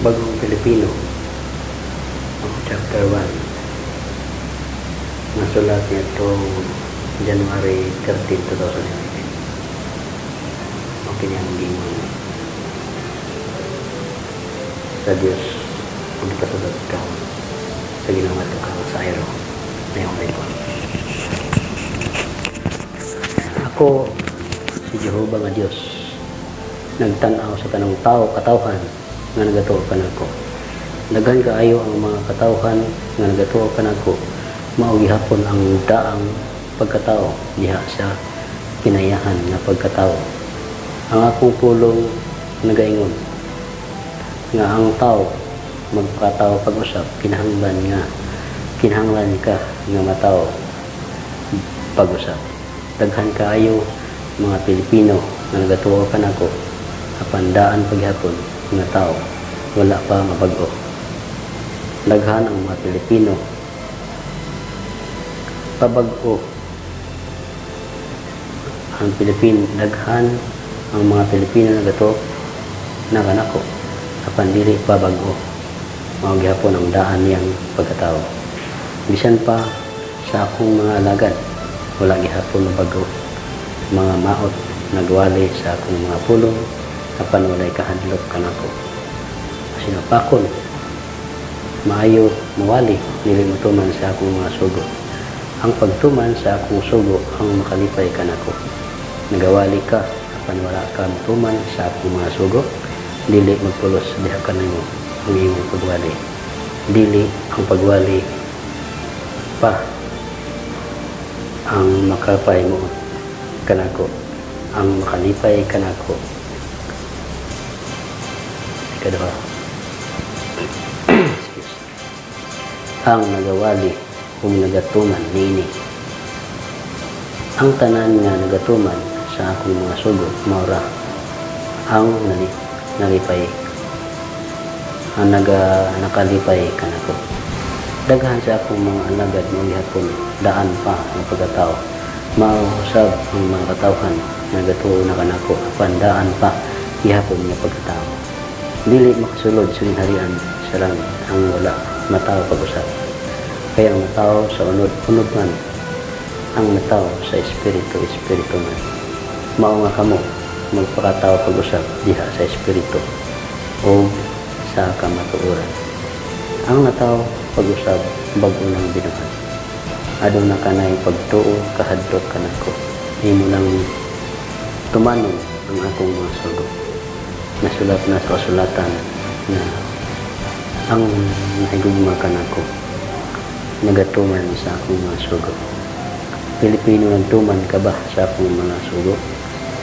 Bagong Pilipino, chapter 1. Nasulat niya itong January 13, 2019. Okay niyang gingon sa Diyos kung ipasulat ka sa ginawa ito kang sa aero na yung record. Ako, si Jehovah nga Diyos, nagtan-aw sa tanang tao, katawhan, nga nagatuo kanako. Daghan kaayo ang mga katawhan nga nagatuo kanako, mao gihapon ang daang pagkatao diha sa kinayahan nga pagkatao. Ang akong pulong nagaingon nga ang tao magpakatao pag-usab, kinahanglan nga kinahanglan ka nga matawo pag-usab. Daghan kaayo mga Pilipino nga nagatuo kanako, apan daan paghapon nga tao, wala pa mabag-o. Daghan ang mga Pilipino pabag-o ang Pilipino, daghan ang mga Pilipino nagatuo na kanako, apan dili pa bag-o. Mao gihapon ang daan niyang pagkatao. Bisan pa sa akong mga alagad, wala gihapon mabag-o. Mga maot nagwali sa akong mga pulong, apan walay kahadlok kanako. Sinapakon maayo mawali, dili motuman sa akong mga sugo. Ang pagtuman sa akong sugo ang makalipay kanako. Nagawali ka apan wala ka motuman sa akong mga sugo, dili magpulos diha kanimo ang imong pagwali. Dili ang pagwali pa ang makapahimo kanako. Ang makalipay kanako. Ikaduha. Excuse. Ang nagawali ug nagatuman niini. Ang tanan nga nagatuman sa akong mga sugo, mao ra ang nalipay, ang nakalipay kanako. Daghan sa akong mga alagad, mao gihapon daan pa ang pagkatao. Mao usab ang mga katawhan nga nagatuo na kanako, apan daan pa gihapon nga pagkatao. Dili makasulod sa gingharian sa langit ang wala matawo pag-usab. Kay ang matawo sa unod, unod man. Ang matawo sa espiritu, espiritu man. Mao nga kamo magpakatawo pag-usab diha sa espiritu o sa kamatuoran. Ang natawo pag-usab, bag-o nang binuhat. Aduna kanay pagtuo, kahadlok kanako. Imo lang tumanon ang akong mga sugo. Nasulat na sa kasulatan na ang nahigugma kanako nagatuman sa akong mga sugo. Pilipino, nagtuman ka ba sa akong mga sugo?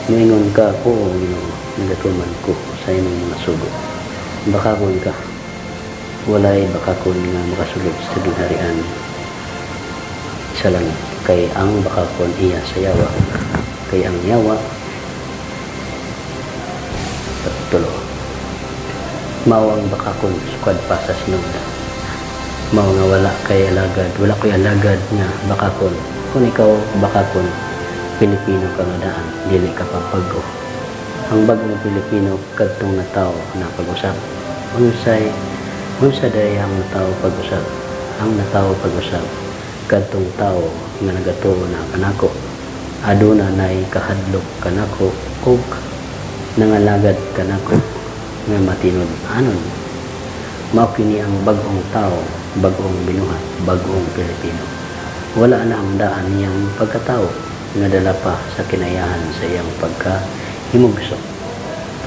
Moingon ka, "Oo, Ginoo, nagatuman ko sa imong mga sugo." Bakakon ka. Walay bakakon nga makasulod sa gingharian sa langit. Kay ang bakakon iya sa yawa. Kay ang yawa tulo. Mao ang bakakon sukad pa sa sinugdan. Mao nga wala kay alagad, wala ko'y alagad nga bakakon. Kung ikaw bakakon, Pilipino ka nga daan, dili ka pa bag-o. Ang bagong Pilipino kadtong natawo na pag-usab. Unsay unsa day ang natawo pag-usab? Ang natawo pag-usab kadtong tawo nga nagatuo na kanako. Aduna nay kahadlok kanako ug nangalagad kanako nga matinud-anon. Mao kini ang bag-ong tao, bag-ong binuhat, bag-ong Pilipino. Wala na ang daan niyang pagkatao nga dala pa sa kinayahan sa iyang pagkahimugso.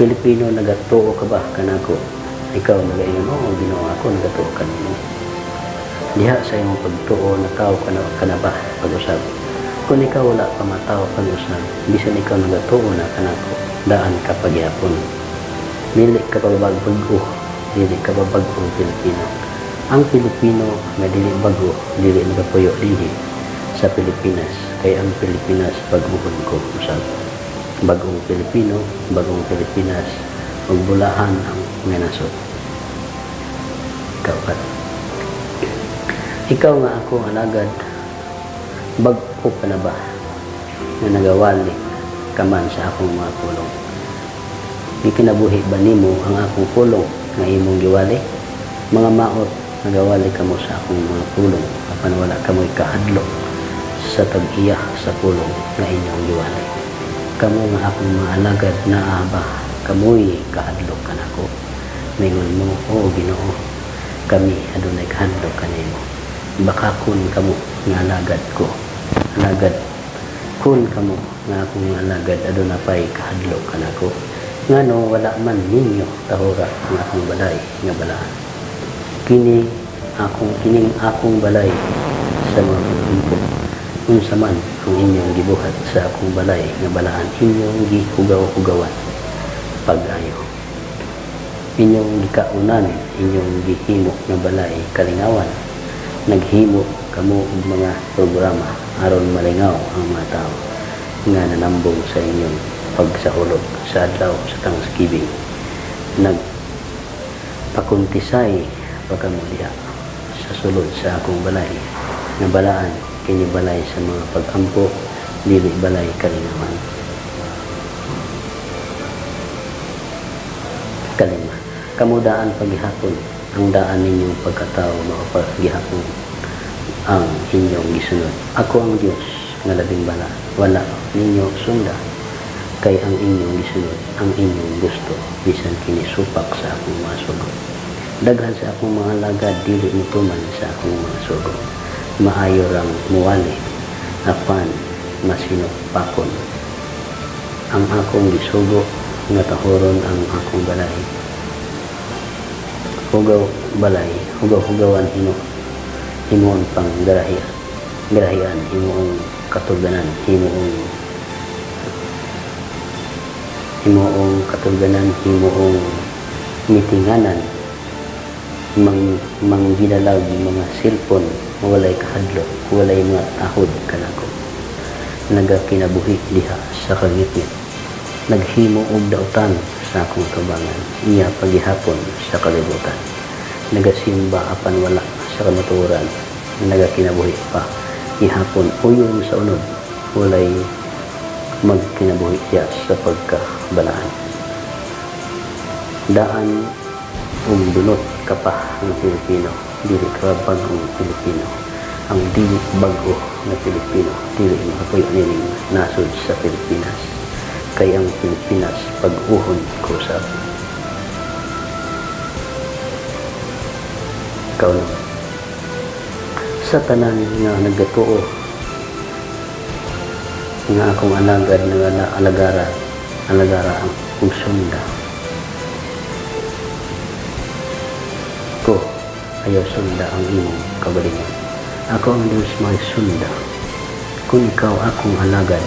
Pilipino, nagatuo ka ba kanako? Ikaw nagaingon, "Oo, Ginoo, ako nagatuo kanimo." Diha sa imong pagtuo, natawo ka na ba pag-usab? Kung ikaw wala pa matawo pag-usab, bisan ikaw nagatuo na kanako, daan ka pagyapon. Dili ka pa bag-o, dili ka pa bag-ong Pilipino. Ang Pilipino nga dili bag-o, dili nagapuyo dinhi sa Pilipinas. Kay ang Pilipinas bag-ohon ko usab. Bag-ong Pilipino, bagong Pilipinas, ug bulahan ang nga nasod. Kaupat. Ikaw nga ako alagad, bag-o ka na ba nga nagawali ka man sa akong mga pulong? Gikinabuhi ba nimo ang akong pulong? nga imong giwali? Mga maot, nagawali kamo sa akong mga pulong apan wala kamoy kahadlok sa tag-iya sa pulong nga inyong giwali. Kamo nga akong mga alagad, naa ba kamoy kahadlok kanako? Mingon mo, "Oo, Ginoo, kami adunay kahadlok kanimo." Bakakon kamo nga alagad ko. Alagad kun kamo nga akong mga alagad aduna pay kahadlok kanako. Ngano wala man ninyo tahura ang akong balay nga balaan? Kini akong kining akong balay sa mga pag-ampo. Unsa man ang inyong gibuhat sa akong balay nga balaan, inyong gihugaw-hugawan pag-ayo. Inyong gikaunan, inyong gihimo nga balay kalingawan. Naghimo kamo og mga programa aron malingaw ang mga tao nga nanambong sa inyong pagsahulog sa adlaw sa Thanksgiving. Nagpakuntisay pa kamo diha sa sulod sa akong balay nga balaan. Kini balay sa mga pag-ampo, dili balay kalingawan. Kalima, kamo daan pagihapon. Ang daan ninyong pagkatao mao pagihapon ang inyong gisunod. Ako ang Dios nga labing balaan, wala ninyo sunda, kay ang inyong gisunod ang inyong gusto, bisan kini supak sa akong mga sugo. Daghan sa akong mga alagad dili motuman sa akong mga sugo. Maayo rang muwali apan masinupakon. Ang akong gisugo nga tahuron ang akong balay, hugaw balay, hugaw-hugawan, himo himuon pang garahian, garahian, himuong katulganan, himuong himuong katulganan, himuong mitinganan, manggilalag mga cellphone, walay kahadlok, walay mga tahod kanako. Nagakinabuhi diha sa kangitngit. Naghimo og dautan sa akong tubangan, iya pagihapon sa kalibutan. Nagasimba apan wala sa kamatuoran, nagakinabuhi pa gihapon uyon sa unod, walay magkinabuhi siya sa pagkabalaan. Daan ug dunot ka pa nga Pilipino, dili ka bag-ong Pilipino. Ang dili bag-o nga Pilipino dili makapuyo nining nasod sa Pilipinas. Kay ang Pilipinas pag-uhon ko sa kaunom. Sa tanan nga nagatuo nga akong alagad nga alagara alagara ang ug sunda ko, ayaw sunda ang imong kaugalingon. Ako ang Diyos may sunda. Kung ikaw akong alagad,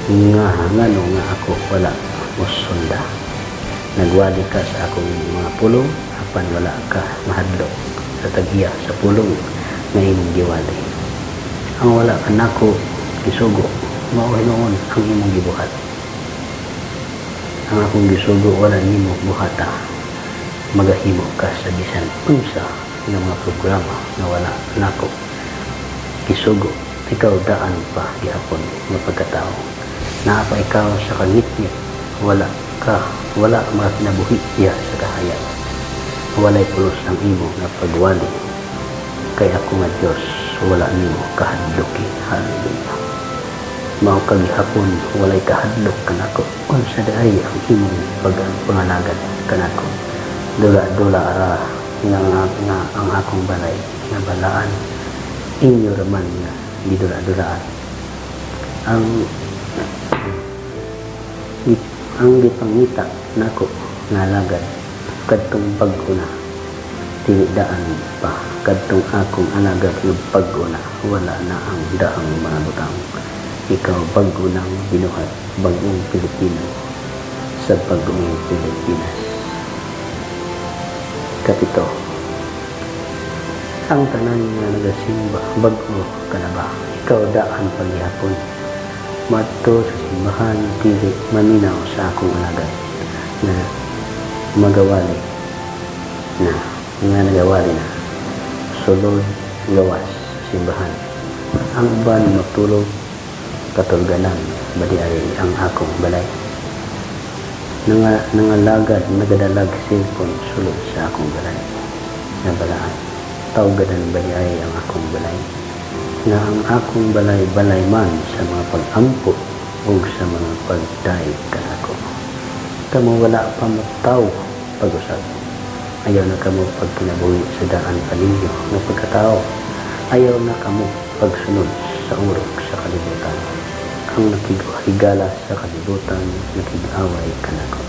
nga ngano nga ako wala mo sunda? Nagwali ka sa akong mga pulong apan wala ka mahadlok sa tag-iya sa pulong nga imong giwali. Ang wala kanako gisugo, mao hinuon ang imong gibuhat. Ang akong gisugo wala nimo buhata. Magahimo ka sa bisan unsa nga mga programa nga wala nako gisugo. Ikaw daan pa gihapon nga pagkatao. Naa pa ikaw sa kangitngit, wala ka wala makinabuhi diha sa kahayag. Walay pulos ang imo nga pagwali, kay ako nga Dios wala nimo kahadloki. Hallelujah. Mao ka gihapon walay kahadlok kanako. Unsa diay ang imong pag pangalagad kanako? Dula-dula ra nga ang akong balay nga balaan, inyo raman nga gidula-dulaan. Ang gipangita nako nga alagad kadtong bag-o na, dili daan pa. Kadtong akong alagad nga bag-o na, wala na ang daang mga butang. Ikaw bag-o nang binuhat, bag-ong Pilipino sa bag-ong Pilipinas. Kapito, ang tanan nga nagasimba, bag-o ka na ba? Ikaw daan paghihapon moadto sa simbahan, dili maminaw sa akong alagad na magawali na nga nagawali na sulod gawas sa simbahan. Ang uban matulog. Katulganan ba diay ang akong balay? Nangalagad, nagadalag cellphone sulod sa akong balay. Nga balaan. Tawgadan ba diay ang akong balay? Nga ang akong balay, balay man sa mga pag-ampo ug sa mga pagdayeg kanako. Kamo wala pa motaw pag-usab. Ayaw na kamo pagkinabuhi sa daan pa ninyo nga pagkatao. Ayaw na kamo pagsunod sa urok sa kalibutan. Ang nakighigala sa kalibutan, nakig-away kanako.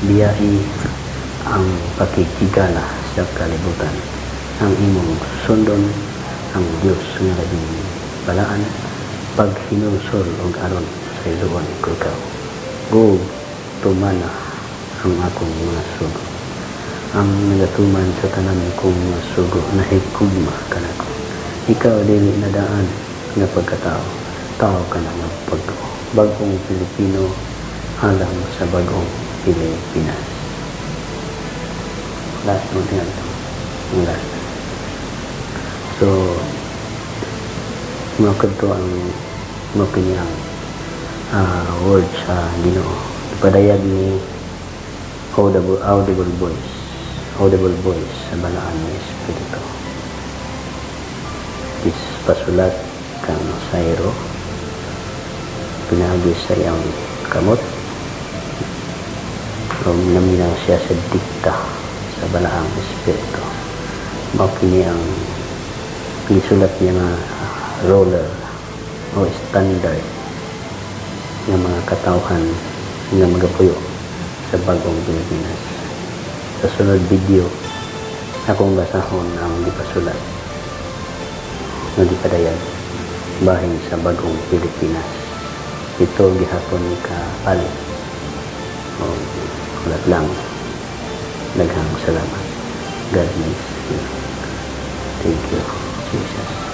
Biyai ang pakighigala sa kalibutan. Ang imong sundon ang Dios nga labing balaan, paghinulsol og aron sayloon ko ikaw. Go, tumana ang akong mga sugo. Ang nagatuman sa tanan kong mga sugo nahigugma kanako. Ikaw dili na daan nga pagkatao. Tao ka na nga bag-o. Bag-ong Pilipino alang sa bag-ong Pilipinas. Last mo tingnan ito. Ang last. So, mao kadto ang mao kini ang word sa Ginoo. Ipadayag ni audible voice sa balaan ni Espiritu. Is pasulat kang Sairo pinaagi sa iyang kamot o naminaw siya sa dikta sa balaang Espiritu. Mao kini ang gisulat niya nga roller o standard nga mga katawhan nga magapuyo sa bagong Pilipinas. Sa sunod video, akong basahon ang gipasulat nga gipadayag bahin sa bagong Pilipinas. Ito gihapon kapalit. O, ulat lang. Daghang salamat. God bless you. Thank you, Jesus.